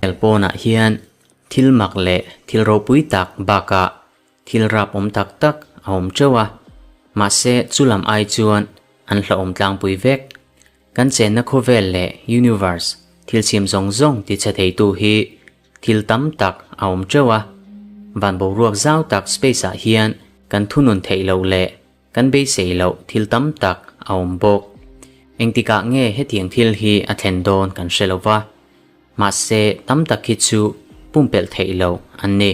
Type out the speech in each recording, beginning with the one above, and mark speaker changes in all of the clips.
Speaker 1: Elpawnah hian thil mak leh thil ropui tak bakah thil rap awm tak tak a awm teuh a, mahse chu lam ai chuan an hlauhawm tlangpui vek. Kan chenna khawvel leh universe thil chhim zawng zawng tichhe theitu hi thil tam tak a awm teuh a, van boruak zau tak space ah hian kan thunun theih loh leh kan beisei loh thil tam tak a awm bawk. Engtikah nge hetiang thil hi a thlen dawn kan hre lo va, mahse tam tak hi chu pumpelh theih loh an ni.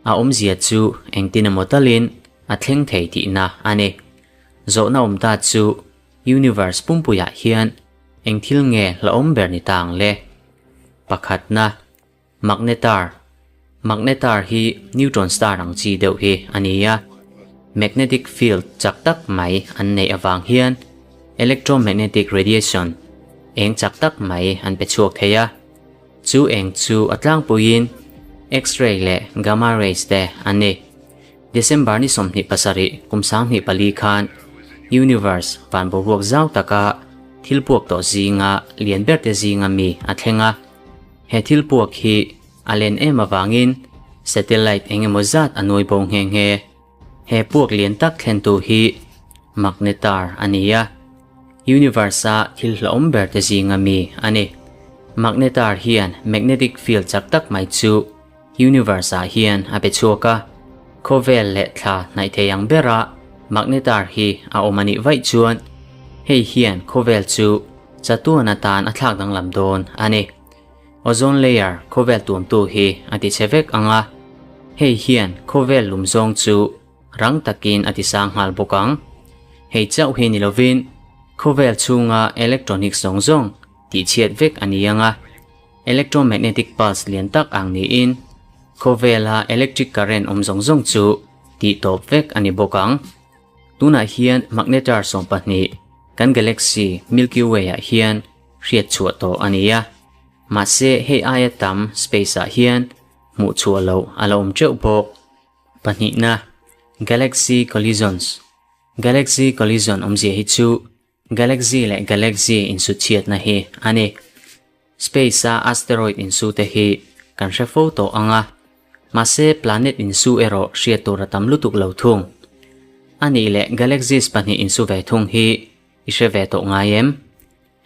Speaker 1: A awmzia chu engtin emaw talin a thleng thei tihna a ni. Zawhna awm ta chu Universe pumpuiah hian eng thil nge hlauhawm ber ni ta ang le? Pakhatna, Magnetar. Magnetar hi neutron star ang chi deuh hi a ni a. Magnetic field chak tak mai an neih avang hian electromagnetic radiation eng chak tak mai an pe chhuak thei a. Chu eng chu a tlangpuiin X-ray leh gamma rays te an ni. December ni 27 kum 24 khan Universe van boruak zau taka thil puak tawh zinga lian ber te zinga mi a thleng a. He thil puak hi a len em avangin satellite eng emaw zat a nuai bo nghe nghe. He puak lian tak thlentu hi magnetar a ni a, Universe-a thil hlauhawm ber te zinga mi a ni. Magnetar hian magnetic field chak tak mai chu Universe-ah hian a pe chhuak a, khawvel leh thla hnaih thei ang bera magnetar hi a awm a nih vaih chuan hei hian khawvel chu chatuan atan a thlak danglam dawn a ni. Ozone layer khawvel tuamtu hi a ti chhe vek ang a, hei hian khawvel lum zawng chu rang takin a ti sang nghal bawk ang. Hei chauh hi ni lovin khawvel chhunga electronics zawng zawng tihchhiat vek a ni ang a. Electromagnetic pulse lian tak ang niin khawvela electric current awm zawng zawng chu tih tawp vek a ni bawk ang. Tunah hian magnetar 12 kan galaxy Milky Way ah hian hriat chhuah tawh a ni a. Mahse hei aia tam space ah hian hmuh chhuah loh a la awm teuh bawk. Pahnihna, Galaxy Collisions Galaxy collision awmzia hi chu Galaxy leh galaxy insutchhiatna hi a ni. Space-a asteroid insu te hi kan hre fo tawh ang a, mahse planet insu erawh hriat tur a tam lutuk lo thung. A nih leh galaxies pahnih insu ve thung hi i hre ve tawh ngai em?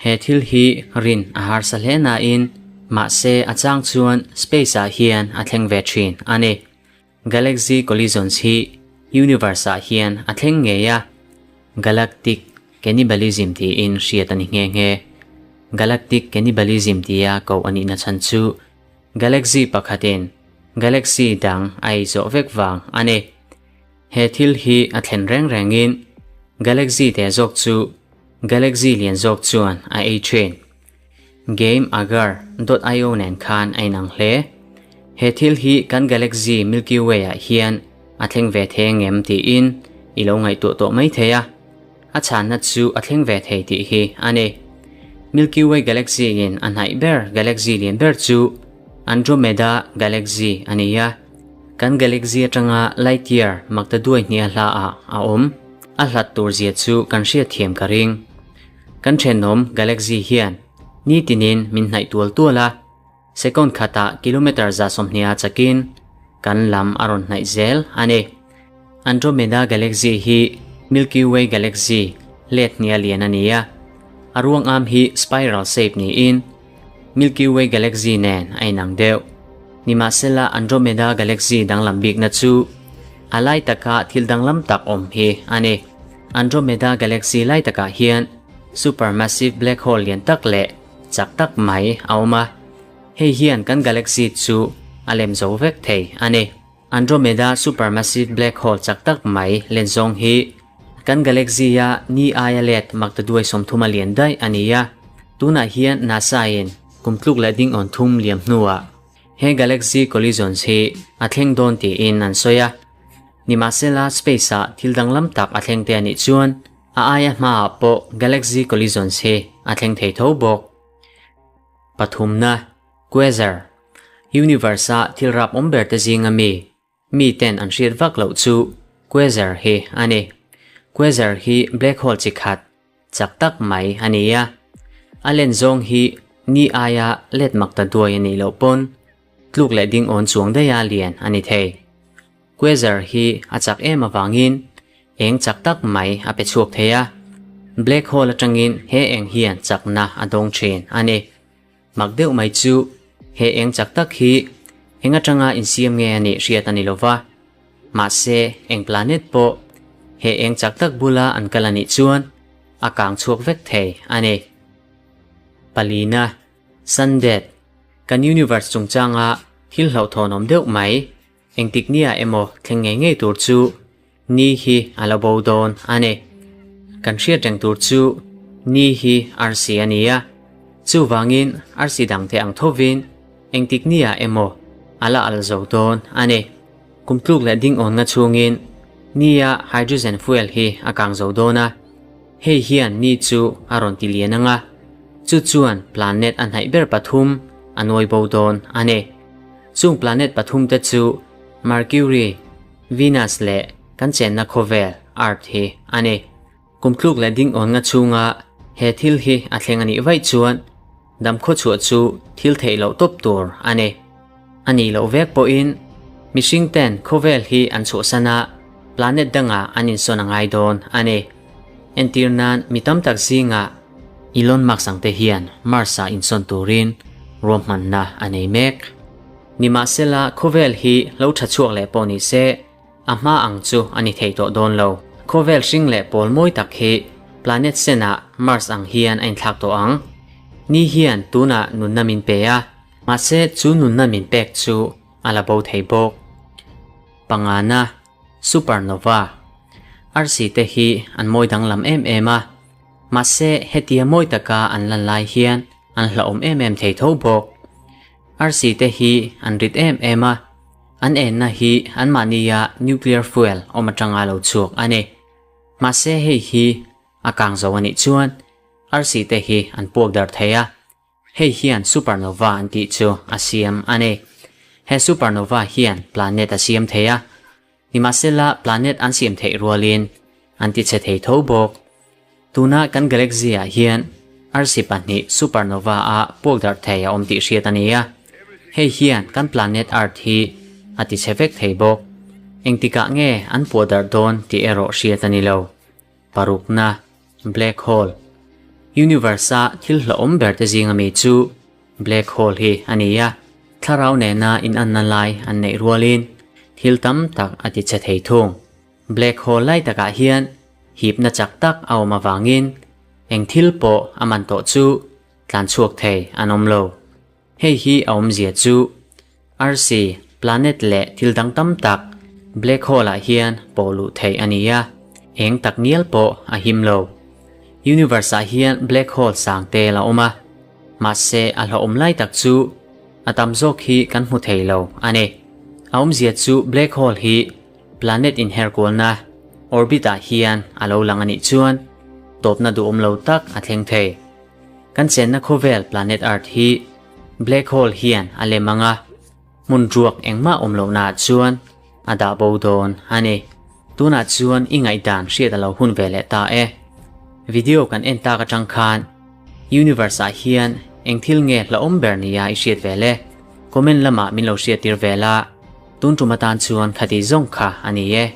Speaker 1: He thil hi rin a harsa hle nain mahse a chang chuan space-ah hian a thleng ve thin a ni. Galaxy collisions hi universe-ah hian a thleng ngei a, galactic cannibalism tiin hriat a ni nghe nghe. Galactic cannibalism tia koh a nihna chhan chu galaxy pakhatin galaxy dang a ei zawh vek vang a ni. He thil hi a thlen reng rengin galaxy te zawk chu galaxy lian zawk chuan a ei thin. Game agar dot io nen khan a inang hle. He thil hi kan galaxy Milky Way ah hian a thleng ve thei angem tiin i lo ngaihtuah tawh mai thei a. A chhanna chu a thleng ve thei tih hi a ni. Milky Way galaxy in a hnaih ber galaxy lian ber chu Andromeda galaxy a ni a. Kan galaxy atanga light year maktaduai hnia hla ah a awm. A hlat tur zia chu kan hriatthiam ka ring. Kan thenawm Galaxy hian nitinin min hnaih tual tual a, second khatah kilometre 120 a chakin kan lam a rawn hnaih zel a ni. Andromeda Galaxy hi Milky Way Galaxy let hnia lian a ni a, a ruang am hi spiral shape niin Milky Way Galaxy nen a inang deuh. Nimahsela Andromeda Galaxy danglam bikna chu a lai taka thil danglam tak awm hi a ni. Andromeda Galaxy lai takah hian supermassive black hole lian tak leh chak tak mai a awm a, hei hian kan galaxy chu a lem zo vek thei a ni. Andromeda supermassive black hole chak tak mai len zawng hi kan galaxy-a ni aia let maktaduai 30 a lian daih a ni a, tunah hian NASA-in kum tluk leh ding awn thum liam hnuah he galaxy collisions hi a thleng dawn tiin an sawi a. Nimahsela space-ah thil danglam tak a thleng te a nih chuan a aia hmaah pawh galaxy collisions hi a thleng thei tho bawk. Pathumna, Quasar, Universe-a thil rap awm ber te zinga mi, mi ten an hriat vak loh chu quasar hi a ni. Quasar hi black hole chi khat, chak tak mai a ni a. A len zawng hi Ni aia let mak ta duai a nih loh pawn tluk leh ding awn chuang daiha lian a ni thei. Quasar hi a chak em avangin eng chak tak mai a pe chhuak thei a, black hole atangin he eng hian chakna a dawng thin a ni. Mak deuh mai chu he eng chak tak hi eng atanga insiam nge a nih hriat a ni lova, mahse eng planet pawh he eng chak tak bula an kal a nih chuan a kang chhuak vek thei a ni. Palina, Sundead, kan universe chungchanga thil hlauhthawnawm deuh mai engtik nia emaw thleng ngei ngei tur chu ni hi a la bo dawn a ni. Kan hriat reng tur chu ni hi arsi a ni a, chuvangin arsi dangte ang thovin engtik nia emaw a la al zo dawn a ni. Kum tluk leh ding awn nga chhungin nia hydrogen fuel hi a kang zo dawn a, hei hian ni chu a rawn ti lian ang a, chu chuan planet a hnaih ber pathum a nuai bo dawn a ni. Chung planet pathum te chu Mercury, Venus leh kan chenna khawvel Earth hi a ni. Kum tluk leh ding awn nga chhunga he thil hi a thleng a nih vaih chuan damkhaw chhuah chu thil theih loh tawp tur a ni. A nih loh vek pawhin mihring ten khawvel hi an chhuahsan a, planet dangah an insawn a ngai dawn a ni. Entir nan mi tam tak zingah Elon Musk ang te hian Mars ah insawn turin ruahmanna a nei mek. Nimahsela khawvel hi lo tha chhuak leh pawh ni se, A hma ang chu a ni thei tawh dawn lo. Khawvel hring leh pawl mawi tak hi planet senah Mars ang hian a inthlak tawh ang. Ni hian tunah nunna min pe a, mahse chu nunna min pek chu a la bo thei bawk. Pangana, Supernova, Arsi te hi an mawi danglam em em a, mahse hetia mawi taka an lan lai hian an hlauhawm em em thei tho bawk. Arsi te hi an rit em em a. An enna hi anmahnia nuclear fuel awm atanga lo chhuak a ni. Mahse hei hi a kang zo a nih chuan arsi te hi an puak darh thei a, hei hian supernova an tih chu a siam a ni. He supernova hian planet a siam thei a, nimahsela planet an siam theih rualin an tichhe thei tho bawk. Tuna kan galaxy-ah hian arsi pahnih supernova-a puak darh thei a awm tih hriat a ni a, hei hian kan planet Earth hi a tichhe vek thei bawk. Engtikah nge an puah darh dawn tih erawh hriat a ni lo. Parukna, Black Hole, Universe-a thil hlauhawm ber te zinga mi chu Black Hole hi a ni a, thlarau nena inanna lai an neih rualin thil tam tak a tichhe thei thung. Black hole lai takah hian hipna chak tak a awm avangin eng thil pawh a man tawh chu tlan chhuak thei an awm lo. Hei hi a awmzia chu arsi, planet leh thil dang tam tak black hole ah hian pawh luh theih a ni a, eng tak ngial pawh a him lo. Universe ah hian black hole sang tel a awm a, mahse a hlauhawm lai tak chu a tam zawk hi kan hmu thei lo a ni. A awmzia chu black hole hi Planet inherkualna, orbit, ah hian a lo lang a nih chuan tawpna duhawm lo tak a thleng thei. Kan chenna khawvel planet Earth hi black hole hian a lem ang a, hmun ruak engmah awm lohna ah chuan a dah bo dawn a ni. Tunah chuan i ngaihdan hriat a lo hun ve leh ta e. Video kan en tak atang khan universe ah hian eng thil nge hlauhawm ber nia i hriat ve le? Comment lamah min lo hriattir ve la. Tun tum atan chuan khati zawng kha a ni e.